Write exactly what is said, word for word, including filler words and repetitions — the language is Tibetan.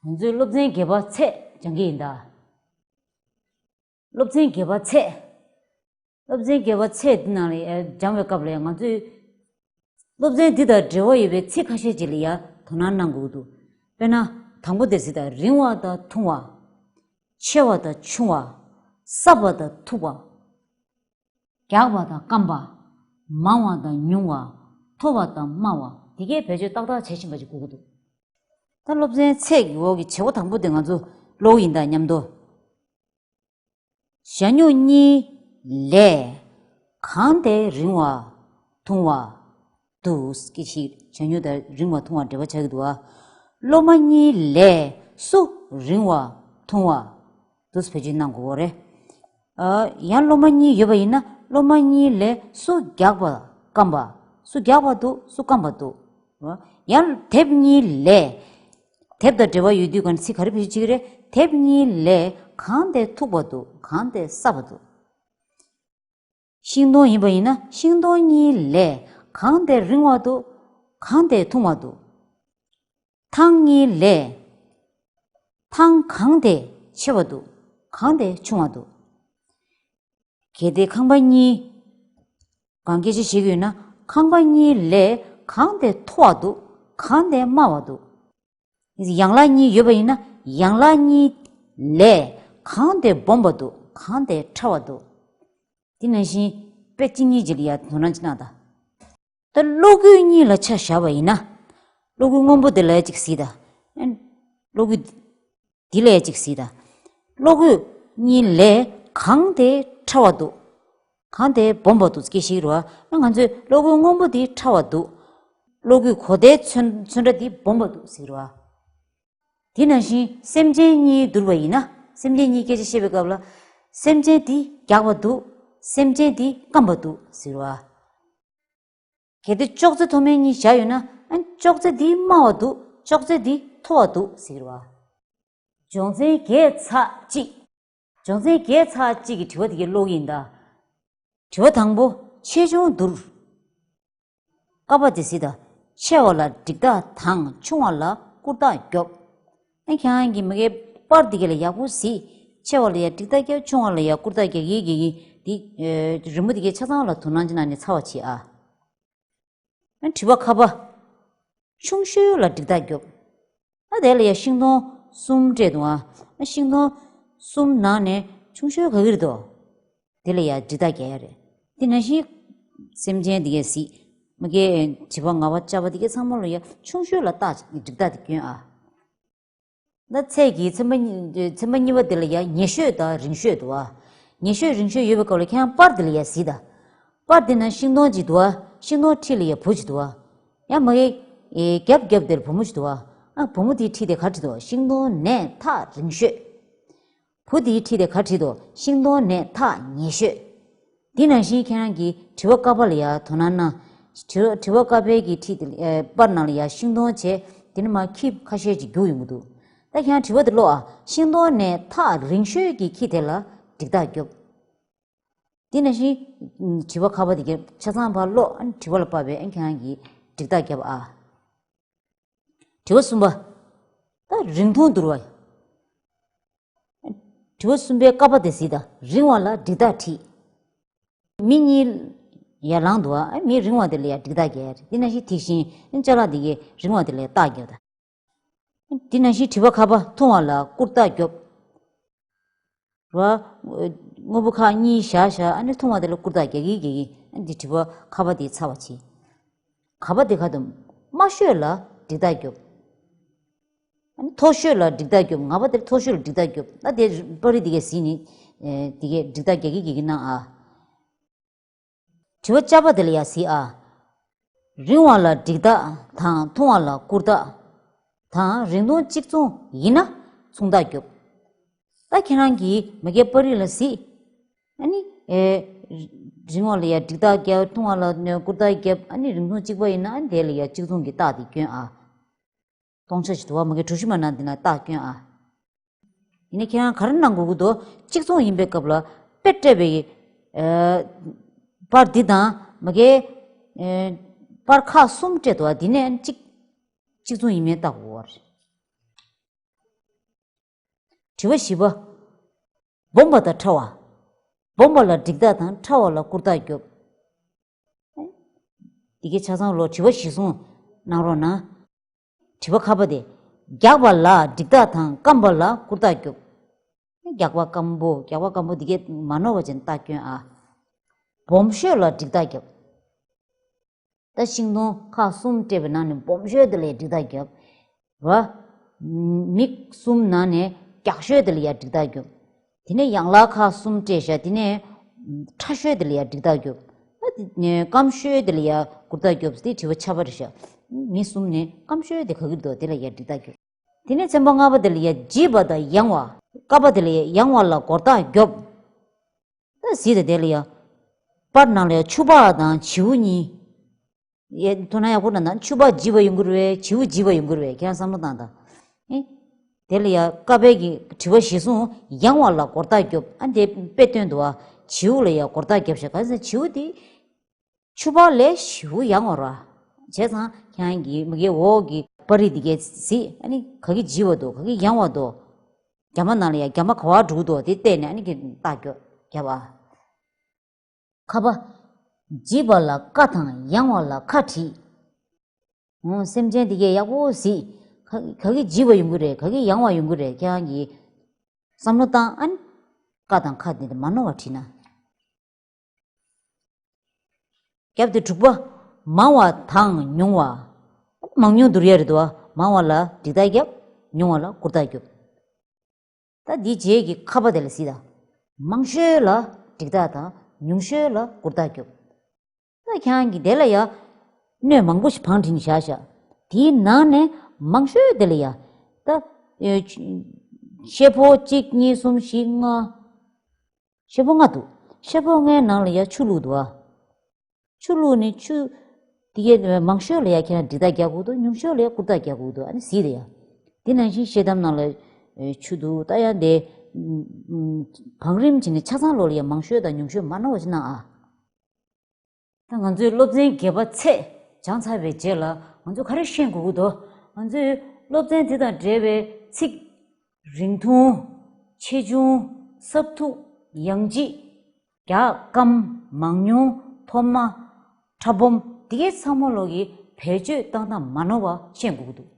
ང་ཚོས་སློབ་ཚན་བརྒྱད་པ་ཚད་སྦྱང་གི་ཡིན་ད། སློབ་ཚན་བརྒྱད་པ་ཚད། སློབ་ཚན་བརྒྱད་པ་ཚད་འདི་ནང་ལ་ཡ་སྦྱང་བའི་སྐབས་ལ་ཡ་ང་ཚོས་སློབ་ཚན་འདི་དང་འབྲེལ་བ་ཡོད་པའི་ཚིག་ཁ་ཤས་ཅིག་ལ་ཡ་དོ་སྣང་གནང་དགོས་ཀྱི་འདུག་དཔེར་ན། དང་པོ་དེ་ཟེར་ད། རིང་བ་དང་ཐུང་བ། ཆེ་བ་དང་ཆུང་བ། སྲབ་པ་དང་མཐུག་པ། རྒྱགས་པ་དང་སྐམ་པ། མང་བ་དང་ཉུང་བ། མཐོ་བ་དང་དམའ་བ། དེ་གའི་བེད་སྤྱོད་ཏག་ཏག་བྱེད་བཞིན་པ་ཅིག་དགོས་ཀྱི་འདུག་ད་སློབ་ཚན་ཚད་ཀྱི་འོག་གི་བྱེད་སྒོ་དང་པོ་དེ་ང་ཚོ་ཀློག་ཡིན་ད་མཉམ་དུ། ཞ་སྨྱུག་གཉིས་ལས་གང་དེ་རིང་བ་ཐུང་བ་འདུག་སྐད་ཆ། ཞ་སྨྱུག་དང་རིང་བ་ཐུང་བ་འབྲེལ་བ་ཆགས་ཀྱི་འདུག་ཨ། སློབ་མ་གཉིས་ལས་སུ་རིང་བ་ཐུང་བ་འདུག་བེད་སྤྱོད་གནང་དགོས་རེད། ཨ། ཡང་སློབ་མ་གཉིས་ཡོད་པ་ཡིན་ན། སློབ་མ་གཉིས་ལས་སུ་རྒྱགས་པ་སྐམ་པ། སུ་རྒྱགས་པ་འདུག་སུ་སྐམ་པ་འདུག་ཡང་དེབ་གཉིས་ལས། དེབ་དང་འབྲེལ་བ་ཡོད་དུས་ག་ཚིག་ག་རེ་བེད་སྤྱོད་བྱེད་ཀྱི་རེད། དེབ་གཉིས་ལས་གང་དེ་མཐུག་པ་འདུག་གང་དེ་སྲབ་པ་འདུག་ཤིང་སྡོང་ཡིན་པ་ཡིན་ན། ཤིང་སྡོང་གཉིས་ལས་གང་དེ་རིང་བ་འདུག་གང་དེ་ཐུང་བ་འདུག་ཐང་གཉིས་ལས་ཐང་གང་དེ་ཆེ་བ་འདུག་གང་དེ་ཆུང་བ་འདུག་གལ་ཏེ་ཁང་པ་གཉིས་སྒང་སྐད་ཆ་བཤད་ཀྱི་ཡོད་ན། ཁང་པ་གཉིས་ལས་གང་དེ་མཐོ་བ་འདུག་གང་དེ་དམའ་བ་འདུག་ཡན་ལག་གཉིས་ཡོད་པ་ཡིན་ན། ཡན་ལག་གཉིས་ལས་གང་དེ་སྦོམ་པ་འདུག་གང་དེ་ཕྲ་བ་འདུག་དེ་ནང་བཞིན་དཔེ་གཅིག་གཉིས་ཅིག་ལ་ཡ་དོ་སྣང་ཅིག་གནང་དང་། ད་གློག་སྐུད་གཉིས་ལ་ཆ་བཞག་པ་ཡིན་ན། གློག་སྐུད་སྔོན་པོ་དེ་ལ་ཡ་གཅིག་གཟིགས་དང་། ཨ། གློག་སྐུད་འདི་ལ་ཡ་གཅིག་གཟིགས་དང་། གློག་སྐུད་གཉིས་ལས་གང་དེ་ཕྲ་བ་འདུག་གང་དེ་སྦོམ་པ་འདུག་སྐད་ཆ་བཤད་ཀྱི་རེད་བ། ང་ཚོས་གློག་སྐུད་སྔོན་པོ་འདི་ཕྲ་བ་འདུག་གློག་སྐུད་གོ་དེའི་ཚོན་ཚོན་ཁྲ་འདི་སྦོམ་པ་འདུག་ཟེར་གྱི་རེད་བ། དེ་ནང་བཞིན་སེམས་ཅན་གཉིས་བསྡུར་བ་ཡིན་ན། སེམས་ཅན་གཉིས་སྐད་ཆ་བཤད་པའི་སྐབས་ལ། སེམས་ཅན་འདི་རྒྱགས་པ་འདུག་སེམས་ཅན་འདི་སྐམ་པ་འདུག་ཟེར་བ། གལ་ཏེ་ཅོག་ཙེ་མཐོ་དམན་གཉིས་བཞག་ཡོད་ན། ཨ། ཅོག་ཙེ་འདི་དམའ་བ་འདུག་ཅོག་ཙེ་འདི་མཐོ་བ་འདུག་ཟེར་བ། སྦྱོང་ཚན་བརྒྱད་ཚེག་གཅིག་སྦྱོང་ཚན་བརྒྱད་ཚེག་གཅིག་གི་དྲི་བ་དེ་གའི་ཀློག་ཡིན་ད། དྲི་བ་དང་པོ། ཆེ་ཆུང་བསྡུར། ཀ་པ་དེ་གཟིགས་དང་། ཆེ་བ་ལ་འགྲིག་རྟགས་དང་ཆུང་བ་ལ་བསྐུར་རྟགས་རྒྱོབ། ཨ། ཁྱེད་རང་གིས་མ་གིའི་པར་འདི་ག་ལ་ཡག་པོ་གཟིགས། ཆེ་བ་ལ་ཡ་འགྲིག་རྟགས་རྒྱོབ། ཆུང་བ་ལ་ཡ་བསྐུར་རྟགས་རྒྱག་གི་རྒྱག་གི་འདི། ཨེ། རི་མོ་འདི་གའི་ཆ་ཚང་ལ་དོ་སྣང་ཅིག་གནང་ནས་ཚར་བ་བྱེད་ཨ། ཨ། དྲི་བ་ཁ་པ། ཆུང་ཤོས་ལ་འགྲིག་རྟགས་རྒྱོབ། ཨ། དེ་ལ་ཡ་ཤིང་སྡོང་གསུམ་སྤྲད་འདུག་ཨ། ཤིང་སྡོང་གསུམ་ནང་ནས་ཆུང་ཤོས་ག་གི་རེད་དོ། དེ་ལ་ཡ་འགྲིག་རྟགས་རྒྱག་ཡ་རེད། དེ་ནང་བཞིན་སེམས་ཅན་འདི་གས་གཟིགས། མ་གིའི་དྲི་བ་ང་པ་ཅ་པ་འདི་གས་ཚང་མ་ལ་ཡ་ཆུང་ཤོས་ལ་རྟགས་འགྲིག་རྟགས་དེ་སྐྱོན་ཨ། ད་ཚད་ཀྱི་ཚན་པ་གཉིས། ཚན་པ་གཉིས་པ་དེ་ལ་ཡ་ཉེ་ཤོས་དང་རིང་ཤོས་འདུག་ཨ། ཉེ་ཤོས་རིང་ཤོས་ཡོད་པའི་སྐབས་ལ་ཁྱེད་རང་པར་འདི་ལ་ཡ་གཟིགས་དང་། པར་འདི་ན་ཤིང་སྡོང་ཅིག་འདུག་ཨ། ཤིང་སྡོང་འཁྲིས་ལ་ཡ་བུ་ཅིག་འདུག་ཨ། ཡང་མ་གིའི། ཨེ། རྒྱབ་རྒྱབ་དེར་བུ་མོ་ཅིག་འདུག་ཨ། ཨ། བུ་མོ་དེའི་འཁྲིས་དེ་ག་རེ་བྲིས་འདུག་ཤིང་སྡོང་ནས་ཐག་རིང་ཤོས། བུ་དེའི་འཁྲིས་དེ་ག་རེ་བྲིས་འདུག་ཤིང་སྡོང་ནས་ཐག་ཉེ་ཤོས། དེ་ནང་བཞིན་ཁྱེད་རང་གིས་དྲི་བ་ཀ་པ་ལ་ཡ་དོ་སྣང་གནང་། དྲི་དྲི་བ་ཀ་པའི་གི་འཁྲིས་དེ། ཨེ། པར་ནང་ལ་ཡ་ཤིང་སྡོང་བྱས། དེ་ནས་མར་ཁྱི་ཁ་ཤས་ཅིག་རྒྱུག་ཡོང་གི་འདུག་ད་ཁྱེད་རང་དྲི་བ་དེ་ཀློག་ཨ། ཤིང་སྡོང་ནས་ཐག་རིང་ཤོས་ཀྱི་ཁྱི་དེ་ལ་འགྲིག་རྟགས་རྒྱོབ། དེ་ནང་བཞིན་དྲི་བ་ཁ་པ་དེ་གའི་ཆ་ཚང་ཕར་ཀློག་ཨ། དྲི་བ་ལ་དཔག་པའི་ཨ་ཁྱེད་རང་གིས་འགྲིག་རྟགས་རྒྱོབ་ཨ། དྲི་བ་གསུམ་པ། ད་རིང་ཐུང་བསྡུར་བ། དྲི་བ་གསུམ་པའི་ཀ་པ་དེ་གཟིགས་དང་། རིང་བ་ལ་འགྲིག་རྟགས་བྲིས། མི་གཉིས་ཡར་ལངས་འདུག་ཨ། མི་རིང་བ་དེ་ལ་ཡ་འགྲིག་རྟགས་རྒྱག་ཡ་རེད། དེ་ནང་བཞིན་དེ་བཞིན་ཅ་ལག་དེ་གའི་རིང་བ་དེ་ལ་ཡ་རྟགས་རྒྱག་དང་། དེ་ནང་བཞིན་དྲི་བ་ཁ་པ། ཐུང་བ་ལ་བསྐུར་རྟགས་རྒྱོབ། ར། དངོས་པོ་ཁག་གཉིས་བཞག་བཞག་ཨ་ནི་ཐུང་བ་དེ་ལ་བསྐུར་རྟགས་རྒྱག་གི་རྒྱག་གི་ཨ་ནི་དྲི་བ་ཁ་པ་དེ་ཚར་བ་བྱེད། ག་པ་དེ་ག་དུ། དམའ་ཤོས་ལ་འགྲིག་རྟགས་རྒྱོབ། ཨ་ནི་མཐོ་ཤོས་ལ་འགྲིག་རྟགས་རྒྱོབ། ང་པ་དེ་མཐོ་ཤོས་ལ་འགྲིག་རྟགས་རྒྱོབ། ད་དེ་པར་རིས་དེ་གས་གཟིགས་ནི། ཨེ། དེ་གས་འགྲིག་རྟགས་རྒྱག་གི་རྒྱག་གི་གནང་ཨ། དྲི་བ་ཅ་པ་དེ་ལ་ཡ་གཟིགས་ཨ། རིང་བ་ལ་འགྲིག་རྟགས་དང་ཐུང་བ་ལ་བསྐུར་རྟགས་དང་། རིང་ཐུང་གཅིག་མཚུངས་ཡིན་ན་མཚུངས་རྟགས་རྒྱོབ། ད་ཁྱེད་རང་གིས་མ་གིའི་པར་རིས་ལ་གཟིགས། ཨ་ནི། ཨེ། རིང་བ་ལ་ཡ་འགྲིག་རྟགས་རྒྱབ། ཐུང་བ་ལ་བསྐུར་རྟགས་རྒྱབ། ཨ་ནི་རིང་ཐུང་གཅིག་པ་ཡིན་ན་ཨ་ནི་དེ་ལ་ཡ་གཅིག་མཚུངས་ཀྱི་རྟགས་དེ་སྐྱོན་ཨ། སྟོང་ཆ་ཞིག་འདུག་བ། མ་གི་གྲུ་བཞི་མ་ནང་འདི་ན་རྟགས་སྐྱོན་ཨ། ཡིན་ནའི་ཁྱེད་རང་ག་རེ་གནང་དགོས་ཀྱི་འདུག་གཅིག་མཚུངས་ཡིན་པའི་སྐབས་ལ་དཔེ་སྤྲད་པའི། ཨ། པར་འདི་དང་མ་གི། ཨ། པར་ཁག་གསུམ་སྤྲད་འདུག་བ། འདི་ནས་གཅིག་གཅིག་མཚུངས་ཡིན་མིན་བལྟ་དགོས་པ་རེད། དྲི་བ་བཞི་པ། སྦོམ་པ་དང་ཕྲ་བ། སྦོམ་པ་ལ་འགྲིག་རྟགས་དང་ཕྲ་བ་ལ་བསྐུར་རྟགས་རྒྱོབ། འདི་གའི་ཆ་ཚང་ལོ་དྲི་བ་བཞི་གསུངས་གནང་རོགས་གནང་། དྲི་བ་ཁ་པ་དེ། རྒྱགས་པ་ལ་འགྲིག་རྟགས་དང་སྐམ་པ་ལ་བསྐུར་རྟགས་རྒྱོབ། རྒྱགས་པ་སྐམ་པོ། རྒྱགས་པ་སྐམ་པོ་འདི་གའི་མ་ནོར་བ་ཅན་རྟགས་སྐྱོན་ཨ། སྦོམ་ཤོས་ལ་འགྲིག་རྟགས་རྒྱོབ། ད་ཤིང་སྡོང་ཁག་གསུམ་སྤྲད་པའི་ནང་ནས་སྦོམ་ཤོས་དེ་ལ་འགྲིག་རྟགས་རྒྱོབ། ར། མིག་གསུམ་ནང་ནས་རྒྱགས་ཤོས་དེ་ལ་ཡ་འགྲིག་རྟགས་རྒྱོབ། དེ་ནས་ཡན་ལག་ཁག་གསུམ་སྤྲད་བཞག་དེ་ནས་ཕྲ་ཤོས་དེ་ལ་ཡ་འགྲིག་རྟགས་རྒྱོབ། ད་དེ་ནས་སྐམ་ཤོས་དེ་ལ་ཡ་བསྐུར་རྟགས་རྒྱོབ་ཟེར་དེ་དྲི་བ་ཆ་པ་རེད་བཞག་མིག་གསུམ་ནས་སྐམ་ཤོས་དེ་ག་གི་འདུག་དེ་ལ་ཡ་འགྲིག་རྟགས་རྒྱོབ། དེ་ནས་ཚན་པ་ལྔ་པ་དེ་ལ་ཡ་ལྗིད་པ་དང་ཡང་བ། བསྐ་པ་དེ་ལ་ཡ་ཡང་བ་ལ་བསྐུར་རྟགས་རྒྱོབ། ད་གཟིགས་དང་དེ་ལ་ཡ། པར་ནང་ལ་ཡ་ཆུ་བག་དང་བྱིའུ་གཉིས། ཡ་ཐུགས་སྣང་ཡག་པོ་གནང་དང་། ཆུ་བག་ལྗིད་པ་ཡོང་གི་རེད་པས། བྱིའུ་ལྗིད་པ་ཡོང་གི་རེད་པས། ཁྱེད་རང་བསམ་བློ་བཏང་དང་། ཨེ། དེ་ལ་ཡ་བསྐ་པའི་གི་དྲི་བ་གཞིར་བཟུང་ཡང་བ་ལ་བསྐུར་རྟགས་རྒྱོབ། ཨ་འདི་དཔེ་སྟོན་འདུག་པ། བྱིའུ་ལ་ཡ་བསྐུར་རྟགས་རྒྱོབ་ཤག་གང་ཟེར་བྱིའུ་དེ་ཆུ་བག་ལས་ཞེ་པོ་ཡང་བ་རེད་པ། བྱས་ཙང་ཁྱེད་རང་གི་མིག་གི་འོག་གི་པར་རིས་དེ་གས་གཟིགས། ཨ་ནི་ག་གི་ལྗིད་པ་འདུག་ག་གི་ཡང་བ་འདུག་རྒྱ་མ་ནང་ལ་ཡ་རྒྱ་མ་ག་པར་འགྲོ་གི་འདུག་དེ་བལྟས་ནས་ཨ་ནི་གི་རྟགས་རྒྱོབ་རྒྱོབ་ཨ། ཁ་པ། ལྗིད་པ་ལ་བསྐ་དང་ཡང་བ་ལ་ཁ་བྲིས། འོ་སེམས་ཅན་དེ་གས་ཡག་པོ་གཟིགས། ག་ག་གི་ལྗིད་པ་ཡོང་གི་རེད། ག་གི་ཡང་བ་ཡོང་གི་རེད། ཁྱེད་རང་གིས་བསམ་བློ་བཏང་། ཨ་ནི་བསྐ་དང་ཁ་དེ་མ་ནོར་བ་བྲིས་ན། རྒྱབ་དེ་དྲུག་པ། མང་བ་དང་ཉུང་བ། མང་ཉུང་བསྡུར་ཡ་རེད་འདུག་པ། མང་བ་ལ་འགྲིག་རྟགས་རྒྱོབ། ཉུང་བ་ལ་བསྐུར་རྟགས་རྒྱོབ། ད་འདིའི་རྗེས་ཀྱི་ཁ་པ་དེ་ལ་གཟིགས་དང་། མང་ཤོས་ལ་འགྲིག་རྟགས་དང་ཉུང་ཤོས་ལ་བསྐུར་རྟགས་རྒྱོབ། ད་ཁྱེད་རང་གིས་དེ་ལ་ཡ། སྣོད་མང་པོ་ཞིག་བང་བསྒྲིགས་ནས་བཞག་བཞག་དེའི་ནང་ནས་མང་ཤོས་དེ་ལ་ཡ། ད། ཨེ། ཤེལ་ཕོར་གཅིག་གཉིས་གསུམ་བཞི་ལྔ། ཤེལ་ཕོར་ལྔ་འདུག་ཤེལ་ཕོར་ལྔའི་ནང་ལ་ཡ་ཆུ་བླུགས་འདུག་པ། ཆུ་བླུགས་ནས་ཆུ། དེ་གའི་མང་ཤོས་ལ་ཡ་ཁྱེད་རང་འགྲིག་རྟགས་རྒྱག་དགོས་འདུག་ཉུང་ཤོས་ལ་ཡ་བསྐུར་རྟགས་རྒྱག་དགོས་འདུག་ཨ་ནི་གཟིགས་དང་ཡ། དེ་ནང་བཞིན་ཤེལ་དམ་ནང་ལ་ཆུ་འདུག་ད་ཡ་དེ། བང་རིམ་བྱས་ནས་ཆ་ཚང་ལོགས་ལ་ཡ་མང་ཤོས་དང་ཉུང་ཤོས་མ་ནོར་བ་ཞིག་གནང་ཨ། ད་ང་ཚོའི་སློབ་ཚན་བརྒྱད་པ་ཚད་སྦྱངས་ཚར་བའི་རྗེས་ལ་ང་ཚོ་ག་རེ་ཤེས་དགོས་ཀྱི་འདུག་ང་ཚོའི་སློབ་ཚན་དེ་དང་འབྲེལ་བའི་ཚིག་རིང་ཐུང་། ཆེ་ཆུང་། སྲབ་མཐུག་ཡང་ལྗིད། རྒྱགས་སྐམ། མང་ཉུང་། མཐོ་དམའ། ཕྲ་སྦོམ། འདི་གའི་ཚང་མ་ལོགས་ཀྱི་བེད་སྤྱོད་བཏང་སྟངས་མ་ནོར་བ་ཤེས་དགོས་ཀྱི་འདུག